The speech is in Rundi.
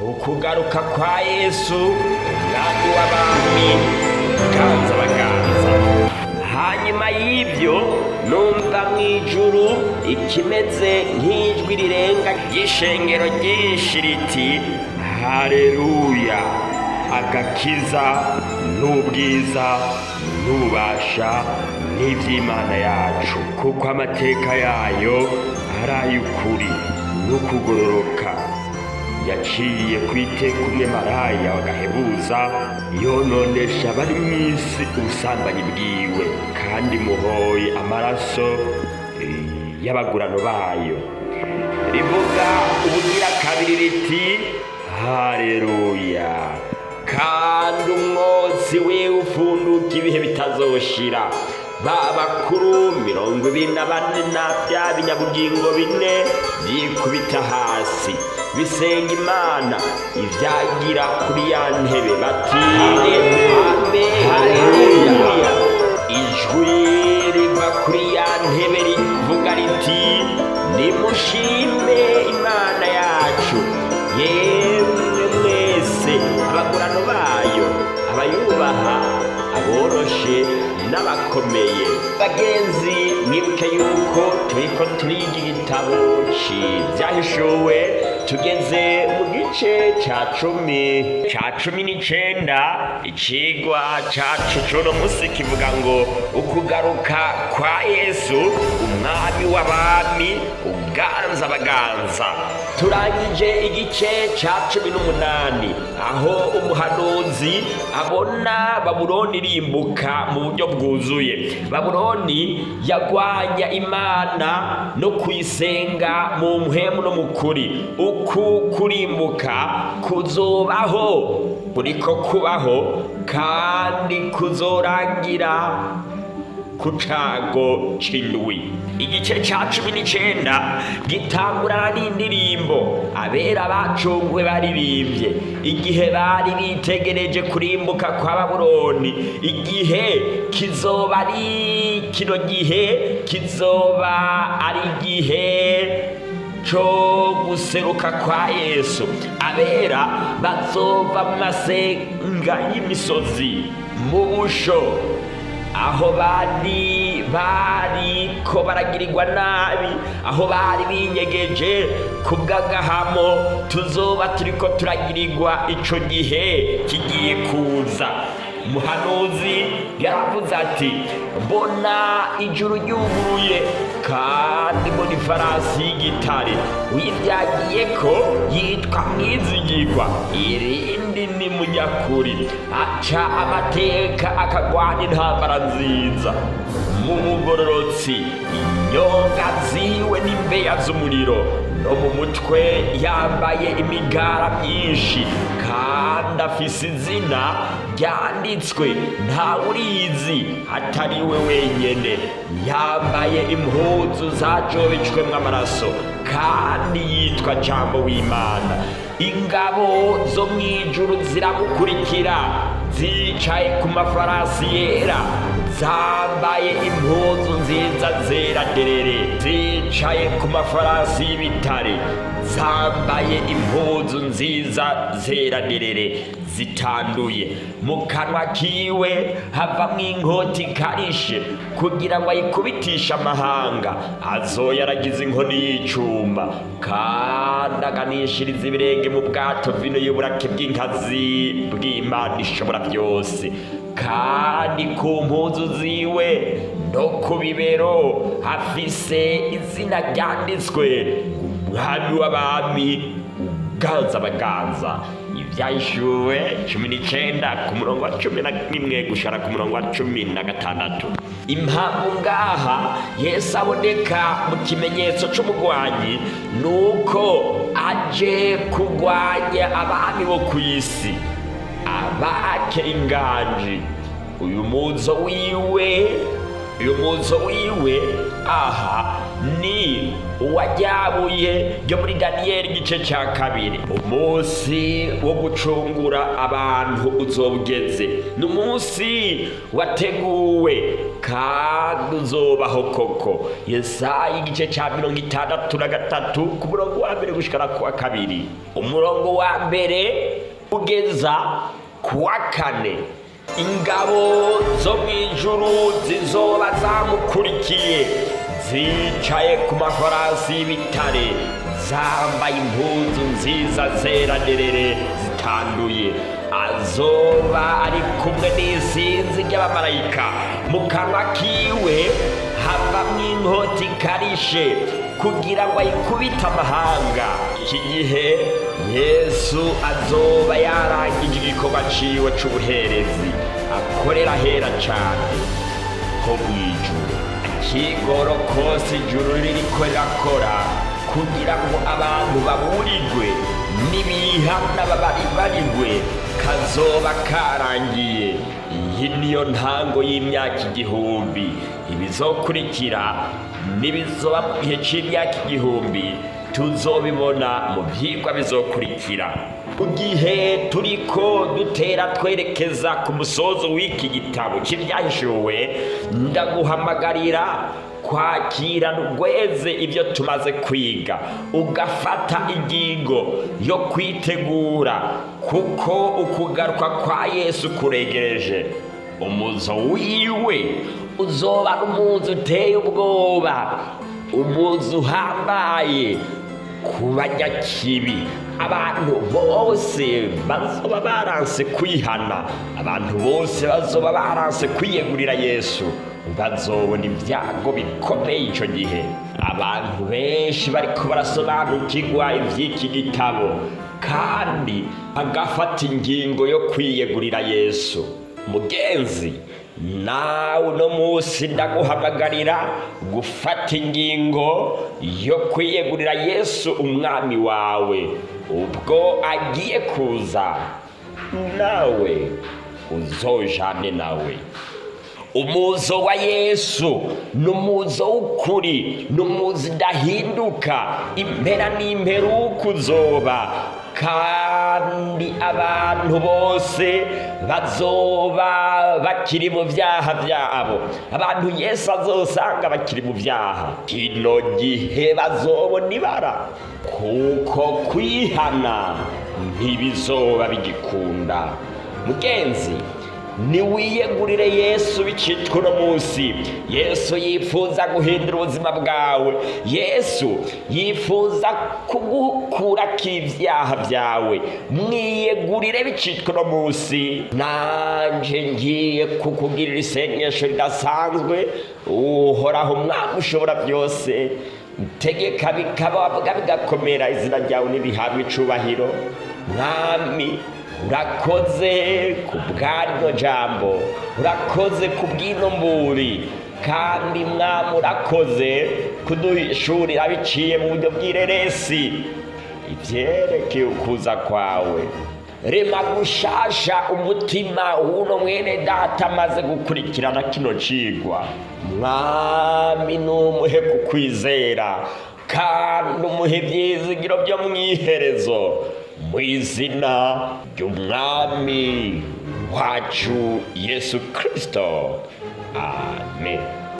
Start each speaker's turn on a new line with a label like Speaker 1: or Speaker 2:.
Speaker 1: Ukugaruka kwa Yesu, umwami w'abami, uganza abaganza. Hanyuma y'ibyo numva mu ijuru ikimeze nk'ijwi rirenga ry'ishengero ryinshi riti: "Haleluya! Agakiza n'ubwiza n'ububasha n'iby'Imana yacu, kuko amateka yayo ari ay'ukuri n'ukugororoka. Yaciye ku iteka umwe maraya wagahebuza yononesha abari mu isi ubusambanyi bwiwe, kandi muhoye amaraso y'abagurano bayo." Rivuga ubugira kabiri riti: "Haleluya! Kandi umwotsi wiwe ufunduka ibihe bitazoshira." Ba bakuru 24 na bya binyabugingo bine byikubita hasi bisenga Imana ibyagira kuri ya ntebe bati: "Amen, haleluya!" Ijwi riva kuri ya ntebe rivuga riti: "Nimushime Imana yacu, yemwe mwese abagurano bayo, abayubaha, aboroshe n'abakomeye." Bagenzi, mwibuke yuko turiko turiga igitabo c'Ivyahishuwe, tugeze mu gice ca 19. Icigwa cacu c'uno musi kivuga ngo: Ukugaruka kwa Yesu, umwami w'abami, uganza abaganza. Turangije igice ca 18, aho umuhanuzi abona Babuloni irimbuka mu buryo bwuzuye. Babuloni yagwanya Imana no kuyisenga mu mpwemu no mu kuri. Uku kurimbuka kuzobaho, kuriko kubaho, kandi kuzorangira ku cago c'indwi. Igice ca 19 gitangurana n'indirimbo abera bacunguwe baririmbye igihe bari bitegereje kurimbuka kwa Babuloni. Igihe kizoba ari kino gihe, kizoba ari igihe co guseruka kwa Yesu. Abera bazova mu masenga y'imisozi, mu busho, aho bari bariko baragirirwa nabi, aho bari binyegeje ku bw'agahamo tuzoba turiko turagirirwa ico gihe kigiye kuza. Umuhanuzi yaravuze ati: "Mbona ijuru ryuguruye, kandi mbona ifarasi y'igitare. Uyivyagiye ko yitwa Mwizigirwa, irindi ni Munyakuri. Aca amateka, akagwana intambara nziza mu mugororotsi. Inyonga ziwe n'imbeya z'umuriro, no mu mutwe yambaye imigara myinshi, kandi afise izina ryanditswe ntawurizi atari we wenyene. Yambaye impuzu zajobejwemwo amaraso, kandi yitwa Jambo w'Imana. Ingabo zo mu ijuru ziramukurikira, zicaye ku mafarasi yera, zambaye impuzu nziza zera derere, zicaye ku mafarasi y'ibitare, zambaye impuzu nziza zera derere zitanduye. Mu kanwa kiwe havamwo inkota ikarishe, kugira ngo ayikubitishe amahanga. Azoyaragize inkoni y'icuma, kandi aganishiriza ibirenge mu bwato vino y'uburake bw'inkazi bw'Imana ishobora byose. Kandi ku mpuzu ziwe no ku bibero hafise izina ryanditswe: Umwami w'abami, uganza abaganza." Ibyahishuwe 19, ku murongo wa 11 gushara ku murongo wa 16. Impamvu ngaha Yesu aboneka mu kimenyetso c'umugwanyi ni uko aje kugwanya abami bo ku isi, abake inganji. Uyu muzo wiwe aha ni uwajyabuye ryo muri Daniyeli igice cya 2. Umunsi wo gucungura abantu uzobugeze, ni umunsi wateguwe. Kandi uzobaho koko. Yesaya igice cya 63, ku murongo wa mbere gushikana ku wa kabiri. Umurongo wa mbere ugeza ku wa kane. Ingabo zo mu ijuru zizoba zamukurikiye, zicaye ku mafarasi y'ibitare, zambaye impuzu nziza zera derere zitanduye. Azoba ari kumwe n'isinzi ry'abamarayika. Mu kanwa kiwe havamwo inkota ikarishe, kugira ngo ayikubite amahanga. Iki gihe Yesu azoba yarangije igikorwa ciwe c'ubuherezi, akorera hera cane ho mw'ijuru. Akigoro kose ijuru ririko rirakora kugira ngo abantu baburirwe n'ibihana babarigwe kazoba karangiye. Iyi niyo ntango y'imyaka 1000. Ibizokurikira n'ibizoba mu gihe c'imyaka 1000 tuzobibona mu vyigwa bizokurikira. Mu gihe turiko dutera twerekeza ku musozo w'iki gitabo c'Ivyahishuwe, ndaguhamagarira kwakira rweze ibyo tumaze kwiga, ugafata ingingo yo kwitegura, kuko ukugaruka kwa Yesu kuregereje. Umuzo wiwe uzoba ari umuzo uteye ubwoba, umuzo uhambaye ku banyakibi, abantu bose bazoba baranse kwihana, abantu bose bazoba baranse kwiyegurira Yesu, bazobona ibyago bikomeye icyo gihe. Abantu benshi bariko barasobanukirwa ivy'iki gitabo kandi bagafata ingingo yo kwiyegurira Yesu. Mugenzi, nawe uno munsi ndaguhamagarira gufata ingingo yo kwiyegurira Yesu umwami wawe. Ubwo agiye kuza, nawe uzojane nawe. Umuzo wa Yesu ni umuzo w'ukuri, ni umuzo udahinduka, impera n'imperuka uzoba. Kandi abantu bose bazoba bakiri mu byaha byabo, abantu Yesu azosanga bakiri mu byaha kino gihe bazobona ibara, kuko kwihana ntibizoba bigikunda. Mugenzi, niwiyegurire Yesu bicitwa uno munsi. Yesu yifuza guhindura ubuzima bwawe. Yesu yifuza kugukurako ibyaha byawe. Mwiyegurire bicitwa uno munsi. Nanje ngiye kukugirira isengesho ridasanzwe. Uhoraho Mwami ushobora byose, tegeka bikaba, bigakomera, izina ryawe ntibihabwe icubahiro. Mwami, urakoze ku bw'arino jambo, urakoze ku bw'ino mburi, kandi Mwami urakoze kuduhishurira biciye mu buryo bw'ireresi ivyerekeye ukuza kwawe. Rema gushasha umutima w'uno mwene data amaze gukurikirana kino cigwa. Mwami, numuhe kukwizera kandi umuhe ivyizigiro vyo mw'iherezo, mu izina ry'umwami wacu Yesu Kristo, amen.